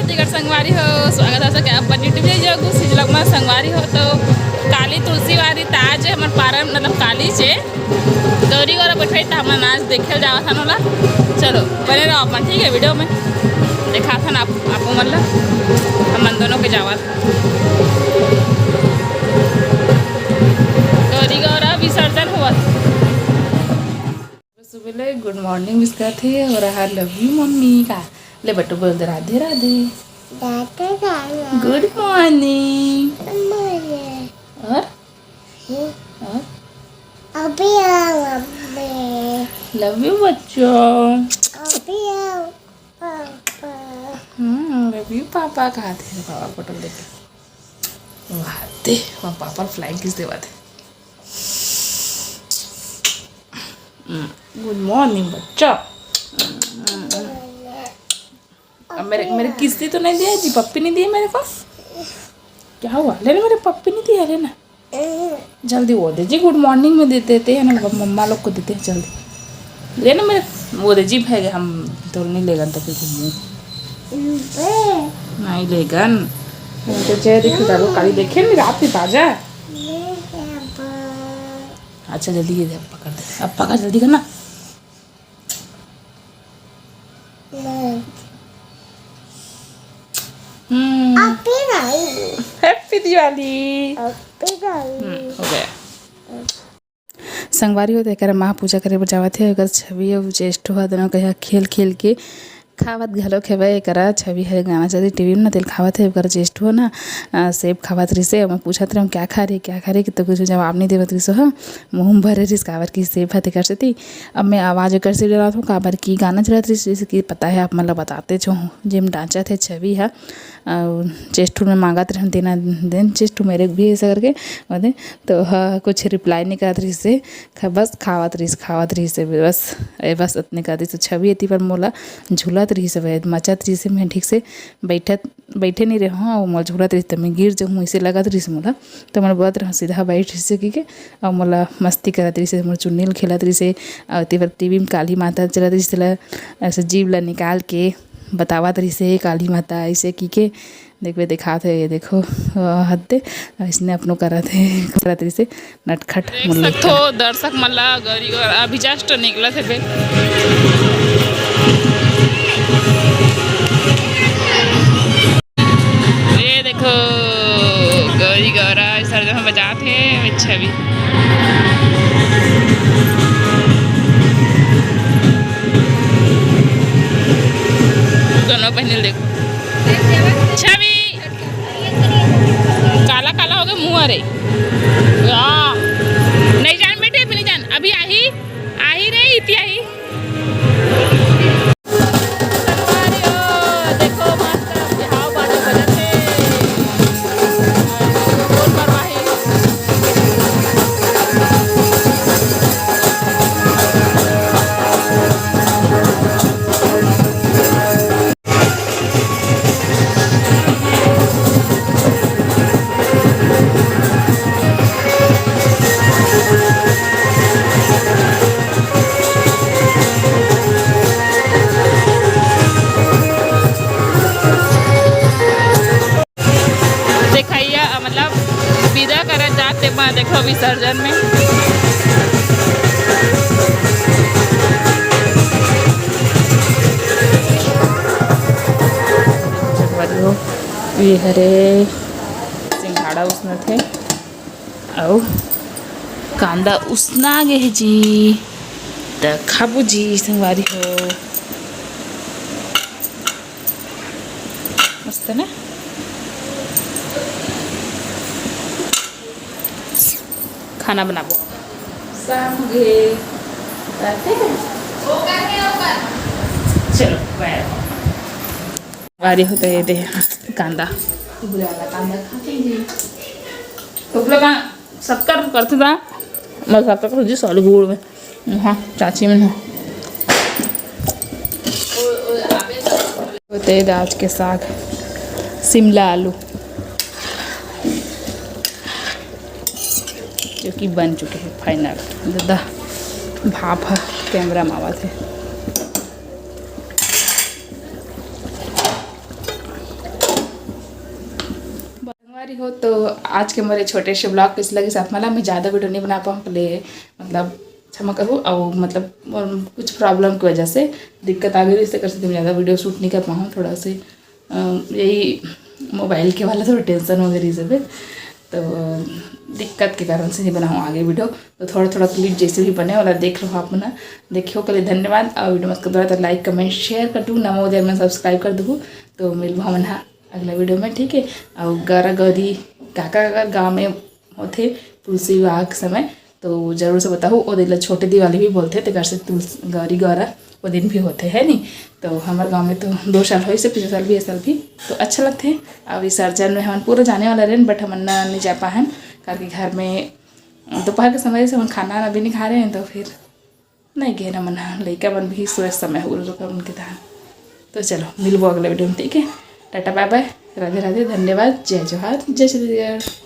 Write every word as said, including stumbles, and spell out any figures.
नमस्कार संगवारी हो, स्वागत हे सबके अपन YouTube video गुस्सी vlog में। संगवारी हो, तो काली तुलसी वारी ताज हे हमर पारा, मतलब काली चे गौरी गौरा बैठे, त हमन आज देखे जावत हन ओला। चलो बने रहो अपन, ठीक है, video में देखाथन आप, आपो मन ला, हमन दोनों के जावत गौरी गौरा विसर्जन होवत। सुबह ले good morning wish करथे और हा love you मम्मी का। ले बटू बोल दे राधे राधे। दादा दादा। Good morning। मम्मी। और? हम्म। और? अभी आओ मम्मी। Love you बच्चों। अभी आओ papa. Hmm, love you papa कहा थे, पापा फोटो लेके। वाह, दे, वहाँ पापा flying kiss देवा थे। हम्म, good morning बच्चा। हम्म, हम्म, हम्म। अब मेरे, मेरे किस्ती तो नहीं दिया जी, पप्पी नहीं दिए मेरे को। क्या हुआ? लेना, मेरे पप्पी नहीं दिया, लेना। जल्दी वो दे जी, good morning में दे देते हैं ना, मम्मा लोग को देते हैं जल्दी। लेना मेरे, वो दे जी, भाई हम तो नहीं लेगन तो फिर घूमू। नहीं लेगन। तो चेहरे देखो, जाबो काली देखे नहीं, रात में ताजा। अच्छा जल्दी ये दे, अब पकड़ दे, अब पकड़ जल्दी करना। हम्म। Happy Diwali। Happy Diwali। हम्म, हो गया। संगवारी हो, तो एकरा माँ पूजा करे बर जावत हे, ओकर छवि अउ ज्येष्ठ ह दोनों कहिया खेल खेल के खावत घलोक हेवय। एकरा छवि ह गाना चलत टीवी में ना, तेल खावत हे, ओकर ज्येष्ठ ह ना, अ, सेब खावत रहिसे। मैं पूछत रहूँ, "क्या खा रही, क्या खा रही?" कि तो कुछ जवाब नहीं देवत रहिसे ह, मुँह में भरे रहिस, काबर कि सेब ह तेकर सेती। अब मैं आवाज़ एकर से डरात हूँ, काबर कि गाना चलत रहिस, जैसे कि पता है आप मन ला बताते जो हूँ, जेम डांचत हे छवि ह, अउ चेस्टू में मांगत रहन, देना देन चेस्टू मेरे भी ऐसा करके, ओदे तो ह कुछ रिप्लाई नहीं करत रहिस हे, ख-, बस खावत रहिस, खावत रहिस हे, बस, ए, बस अतने करत रहिस हे। छवि एती पर मोला झूलत रहिस हे, मचत रहिस हे, मैं ठीक से बैठत, बैठे नहीं रहूँ, अउ मोला झूलत रहिस हे, त मैं गिर जाहूँ, ऐसे लगत रहिस मोला। तो मैं बोलत रहूँ, "सीधा बैठ रहिस हे," कहिके, अउ मोला मस्ती करत रहिस हे, मोर चुन्नी ल खेलत रहिस हे, अउ एती पर टीवी में काली माता चलत रहिस हे, तेला ऐसे जीभ ला निकाल के बतावत रहिस हे, "काली माता," ऐसे कहिके। देखबे, देखात हे, ये देखो, अ, हद दे, अइसने अपनो करत हे, करत रहिसे, नटखट देख मुल्लू सकथो, दर्शक मन ला गौरी गौरा अभी just निकलत हे बे। ये देखो, गौरी गौरा विसर्जन में बजात हे, अच्छा भी। दोनों बहिनी ल देखो। छवि, काला काला हो गए मुंह रे। या। नहीं जान बेटे, अभी नहीं जान, अभी आही, आही रे, इति आही। देखो मस्त बिहाव बाजा बजत हे। बोल परवाही। देखइया, मतलब, विदा करत जात ते बा, देखो, विसर्जन में। ये हरे सिंघाड़ा उसनत हे। अउ कांदा उसना गे हे जी, त खाबू जी संगवारी हो। मस्त ना? खाना बनाबो। शाम हो गे। ठीक है? चलो, bye। संगवारी हो, त ये दे कांदा। उबला वाला कांदा खाते हैं जी। उबला का शक्कर करथे ता, मैं शक्कर कर जी सालू गुड़ में। हाँ, चाची में ना। होते आज के साग, शिमला आलू, जो कि बन चुके हैं final। दादा, भाप ह कैमरा में आवत हे। अरे हो, तो आज के मोर छोटे से vlog कइसे लगिस आप मन ला। मैं ज़्यादा video नहीं बना पाऊँ, पहले मतलब क्षमा करूँ, और मतलब मोर कुछ problem की वजह से दिक्कत आ गई, इससे कर सकते मैं ज़्यादा video shoot नहीं कर पाऊँ। थोड़ा से अ, यही mobile के वाला थोड़ा tension हो गई रही सब, तो अ, दिक्कत के कारण से नहीं बनाऊँ आगे video। तो थोड़ा थोड़ा clip जैसे भी बने वाला देख लो आप मन, देखियो के लिए धन्यवाद। और video मस्त दोबारा तो like, comment, share कर दू, नवा हो तो subscribe कर दू। तो मिलबो हमन हा अगला video में, ठीक है। और गौरा गौरी काका अगर गाँव में होथे तुलसी विवाह के समय, तो जरूर से बताहू। ओ दिन ला छोटे दिवाली भी बोलथे, तेकर से तुलसी गौरी गौरा वो दिन भी होथे, है नी। तो हमारे गाँव में तो दो साल होइस हे, पिछले साल भी, इस साल भी। तो अच्छा लगथे। अब विसर्जन में हमन पूरा जाने वाला रहेन, but हमन ना नहीं जा पाहन, काबर कि घर में दोपहर के समय से हमन खाना वाना भी नहीं खा रहे हैं, तो फिर नहीं गए हमन हा। लइका मन भी सोए समय हो गए उनके तहाँ। तो चलो, मिलबो अगला video में, ठीक है। टाटा, bye bye, राधे राधे, धन्यवाद, जय जोहार, जय छत्तीसगढ़।